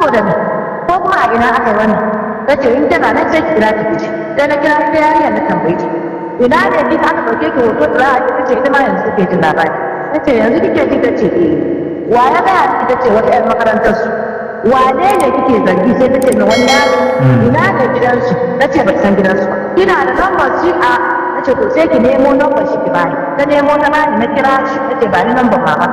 Saboda me? Ko kuma a ina aka yi wannan? Ta ce in tana nan sai ki kira ta kici. Sai na kira ita yarinya, na tambaye ta, ina ne kika aka ɗauke ki hoto tsira? A ta ce ita ma yanzu take jin labari. Ta ce yanzu kike ji? Ta ce eh. Wa ya gaya miki? Ta ce wata 'yar makarantar su. Wane ne kike zargi? Sai ta ce min wani yaro. Ina ne gidansu? Ta ce ba ta san gidansu ba. Kina da lambar shi? A ta ce to sai ki nemo lambar shi ki bani. Ta nemo ta bani, na kira shi, ta ce ba ni lambar mama.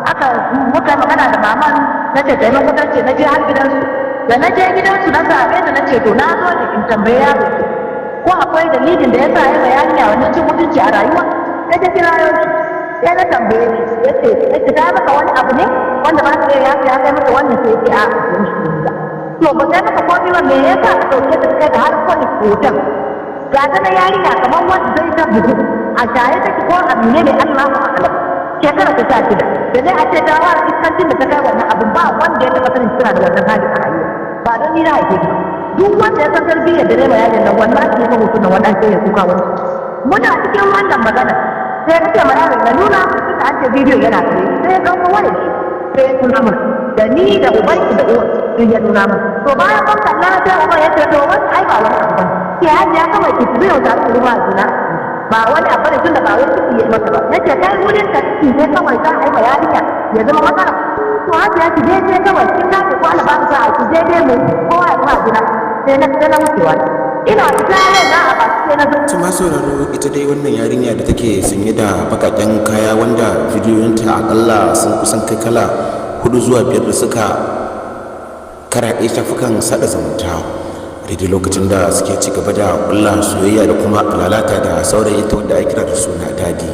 Aka muka magana da maman, na ce taimako, ta ce na je har gidansu. Da na je gidansu na same ta, na ce to na zo ne in tambaye yaro ko akwai dalilin da ya sa ya bayani a wannan cin mutunci a rayuwa. Sai ta kira yau, sai na tambaye shi, yace ta maka wani abu ne wanda ba ta iya ya kai maka wannan? Sai yace a ba mishi komai ba. To ba sai maka komai ba, me yasa ka dauke ta kai da har kwani hoton? Ga ta na yarinya kamar wanda zai ta bugu a shaye take ko a menene, Allahu a'lam. Shekara ta 16 da dai a ce ta fara iskancin da ta kai wannan abun, ba wanda ya taɓa sanin tana da wannan hali a rayuwa, ba don ni na haife ta. Duk wanda ya san tarbiyyar da ne bayanin nan, wallahi ya ga hoton nan, wannan sai ya kuka. Wani muna cikin wannan magana, sai ka ce ma yaron ya nuna, tunda an ce bidiyo yana kare, sai ya kawo wayar shi, sai ya nuna mana, da ni da uban da uwan duk ya nuna mana. To bayan mun kalla, sai uban ya ce to wani ai ba wani abu bane, ke hajiya kawai ki tafi yau tare ku ruwa juna, ba wani abu ne tunda ba wai ciki ya mata ba. Nace kai wurin ka ciki sai kawai za a yi ma yarinya ya zama matsala. To hajiya, ki je kawai, kin gane ko? Allah ba ku sa'a, ki je dai mu kowa ya ruwa juna. Sai na wucewa, ina fita rai na a baki, sai na zo. To masu sauraro, ita dai wannan yarinya da take sanye da bakaken kaya, wanda bidiyoyinta akalla sun kusan kai kala hudu zuwa biyar da suka karaɗe shafukan sada zumunta daidai lokacin da suke ci gaba da kulla soyayya da kuma lalata da saurayi ta wanda ake kira da suna Dadi,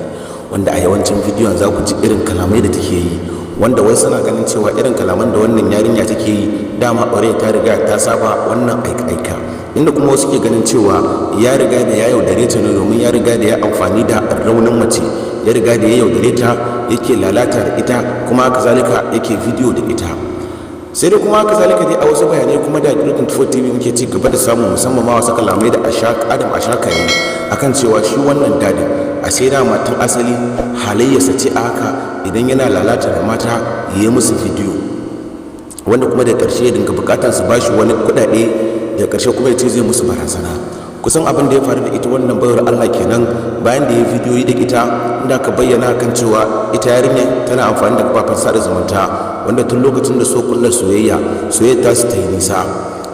wanda a yawancin bidiyon za ku ji irin kalamai da take yi, wanda wai suna ganin cewa irin kalaman da wannan yarinya take yi dama ɓare ta riga ta saba wannan aika-aika, inda kuma wasu ke ganin cewa ya riga da ya yaudare ta ne, domin ya riga da ya amfani da raunin mace, ya riga da ya yaudare ta, yake lalata da ita, kuma kazalika yake bidiyo da ita. Sai dai kuma kazalika dai a wasu bayanai kuma da 24 TV muke ci gaba da samu, musamman ma wasu kalamai da Adam Ashaka ne akan cewa shi wannan Dadin a sai da matan asali halayyarsa ce a haka, idan yana lalata da mata ya yi musu bidiyo, wanda kuma da ƙarshe ya dinga bukatar su bashi wani kuɗaɗe, da ƙarshe kuma ya ce zai musu barazana. Kusan abin da ya faru da ita wannan bayar Allah kenan bayan da ya bidiyoyi da ita, inda aka bayyana kan cewa ita yarinya tana amfani da kafafen sada zumunta, wanda tun lokacin da so kulla soyayya, soyayya ta su ta yi nisa,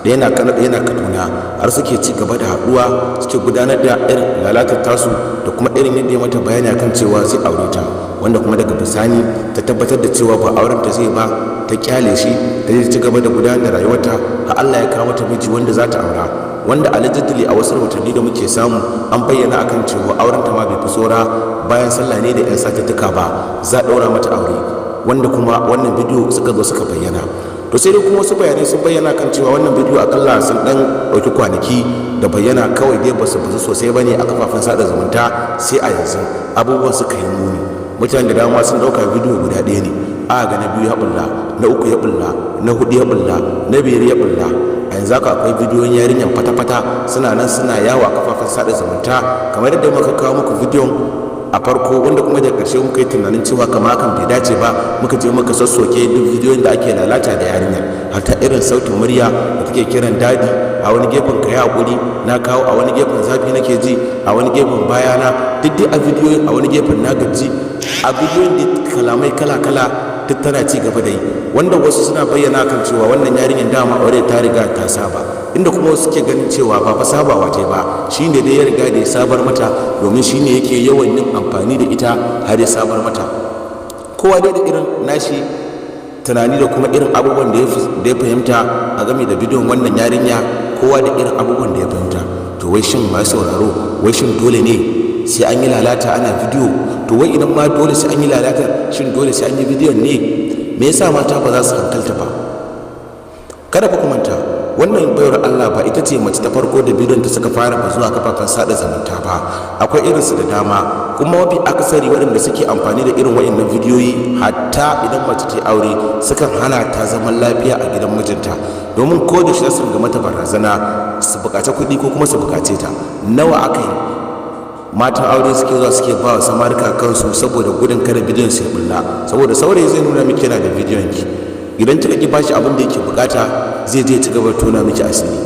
da yana Kano da yana Kaduna, har suke ci gaba da haɗuwa, suke gudanar da irin lalatar tasu da kuma irin yadda ya mata bayani akan cewa zai aure ta, wanda kuma daga bisani ta tabbatar da cewa ba auren ta zai ba, ta kyale shi, ta ci gaba da gudanar da rayuwarta har Allah ya kawo mata miji wanda za ta aura, wanda allegedly a wasu rahotanni da muke samu an bayyana akan cewa auren ta ma bai fi saura bayan sallah ne da 'yan satuttuka ba za a ɗaura mata aure, wanda kuma wannan bidiyo suka zo suka bayyana. To sai dai kuma wasu bayanai sun bayyana kan cewa wannan bidiyo akalla sun dan ɗauki kwanaki da bayyana, kawai dai basu bazu sosai bane a kafafen sada zumunta, sai a yanzu abubuwan suka yi muni. Mutane da dama sun ɗauka bidiyo guda ɗaya ne, aka ga na biyu ya bulla, na uku ya bulla, na hudu ya bulla, na biyar ya bulla. A yanzu haka akwai bidiyon yarinyar fata-fata suna nan suna yawo a kafafen sada zumunta, kamar yadda muka kawo muku bidiyon a farko, wanda kuma da ƙarshe muka yi tunanin cewa kama hakan bai dace ba, muka je muka sassoke duk bidiyon da ake lalata da yarinyar, hatta irin sautin murya da take kiran Dadi, a wani gefen ka yi haƙuri na kawo, a wani gefen zafi nake ji, a wani gefen bayana, duk dai a bidiyoyin, a wani gefen na gaji, a bidiyoyin da kalamai kala-kala duk tana ci gaba da yi, wanda wasu suna bayyana kan cewa wannan yarinyar dama aure ta riga ta saba, inda kuma wasu suke ganin cewa ba fa sabawa ta ba, shine dai ya riga da ya sabar mata, domin shine yake yawan yin amfani da ita har ya sabar mata. Kowa dai da irin nashi tunani da kuma irin abubuwan da ya fahimta a game da bidiyon wannan yarinya, kowa da irin abubuwan da ya fahimta. To wai shin masu sauraro, wai shin dole ne sai an yi lalata ana bidiyo? To wai idan ma dole sai an yi lalata, shin dole sai an yi bidiyon ne? Me yasa mata ba za su hankalta ba? Kada fa ku manta, wannan bayar Allah ba ita ce mace ta farko da bidiyon ta suka fara ba zuwa kafafen sada zumunta ba. Akwai irinsu da dama, kuma mafi akasari waɗanda suke amfani da irin waɗannan bidiyoyi, hatta idan mace ta aure sukan hana ta zaman lafiya a gidan mijinta, domin ko da shi su ga mata barazana, su buƙaci kuɗi ko kuma su buƙace ta. Nawa aka yi matan aure suke zuwa suke ba wa samarika kansu saboda gudun kada bidiyon su ya bulla, saboda saurayi zai nuna miki yana da bidiyon ki. Idan kika ki bashi abin da yake bukata, zai je ci gaba tona miki asiri.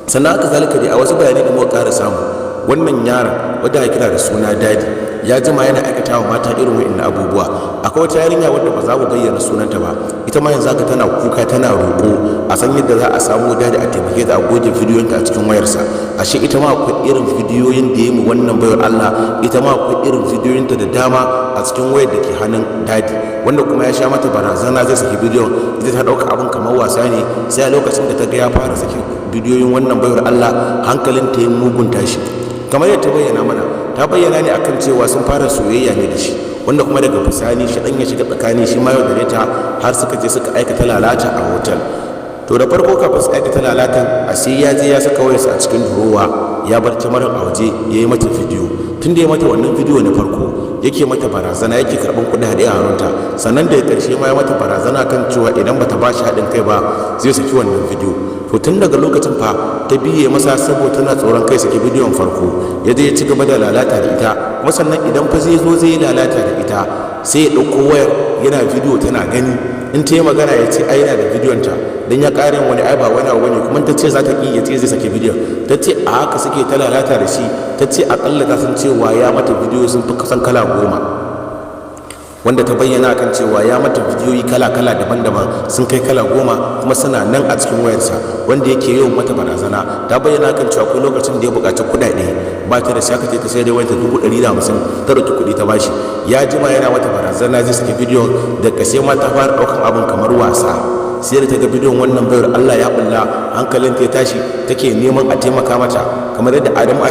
Sannan haka zalika dai, a wasu bayanai da muka ƙara samu, wannan yaron wadda ake kira da suna Dadi ya jima yana aikata wa mata irin wa'annan abubuwa. Akwai wata yarinya wadda ba za mu bayyana sunanta ba, ita ma yanzu haka tana kuka, tana roƙo a san yadda za a samu Dadi a taimake ta a goge bidiyonta a cikin wayarsa. Ashe ita ma akwai irin bidiyoyin da ya mu wannan baiwar Allah, ita ma akwai irin bidiyoyinta da dama a cikin wayar da ke hannun Dadi, wanda kuma ya sha mata barazana zai saki bidiyon. Ita ta ɗauka abin kamar wasa ne, sai a lokacin da ta ga ya fara sakin bidiyoyin wannan baiwar Allah, hankalin ta yi mugun tashi. Kamar yadda ta bayyana mana, ta bayyana ne akan cewa sun fara soyayya ne da shi, wanda kuma daga bisani shi dan ya shiga tsakani, shi ma yau da ta har suka je suka aikata lalata a hotel. To da farko, kafin su aikata lalatan, a sai ya je ya saka wayarsa a cikin durowa, ya bar kyamarar a waje, ya yi mata bidiyo. Tun da ya mata wannan bidiyo na farko, yake mata barazana, yake karɓan kuɗaɗe a hannunta. Sannan da ƙarshe ma ya mata barazana kan cewa idan bata ba shi haɗin kai ba, zai saki wannan bidiyo. To tun daga lokacin fa ta biye masa, saboda tana tsoron kai saki bidiyon farko. Ya je ya ci gaba da lalata da ita. Kuma sannan idan fa zai zo zai yi lalata da ita, sai ya ɗauko wayar yana bidiyo tana gani. In ta yi magana, ya ce ai yana da bidiyon ta, don ya ƙara yin wani, ai ba wani abu bane. Kuma ta ce za ta ƙi, ya ce zai saki bidiyon. Ta ce a haka suke ta lalata da shi. Ta ce aƙalla ta san cewa ya mata bidiyo sun fi kusan kala 10, wanda ta bayyana kan cewa ya mata bidiyoyi kala-kala daban-daban sun kai kala 10, kuma suna nan a cikin wayarsa, wanda yake yawan mata barazana. Ta bayyana kan cewa akwai lokacin da ya buƙaci kuɗaɗe, ba ta da shi, aka ce ta sai dai wayarta 150,000, ta ɗauki kuɗi ta bashi. Ya jima yana mata barazana zai saki bidiyon. Da ƙarshe ma ta fara ɗaukan abin kamar wasa, sai da ta ga bidiyon wannan bayar Allah ya bulla, hankalin ta ya tashi, take neman a taimaka mata, kamar yadda Adamu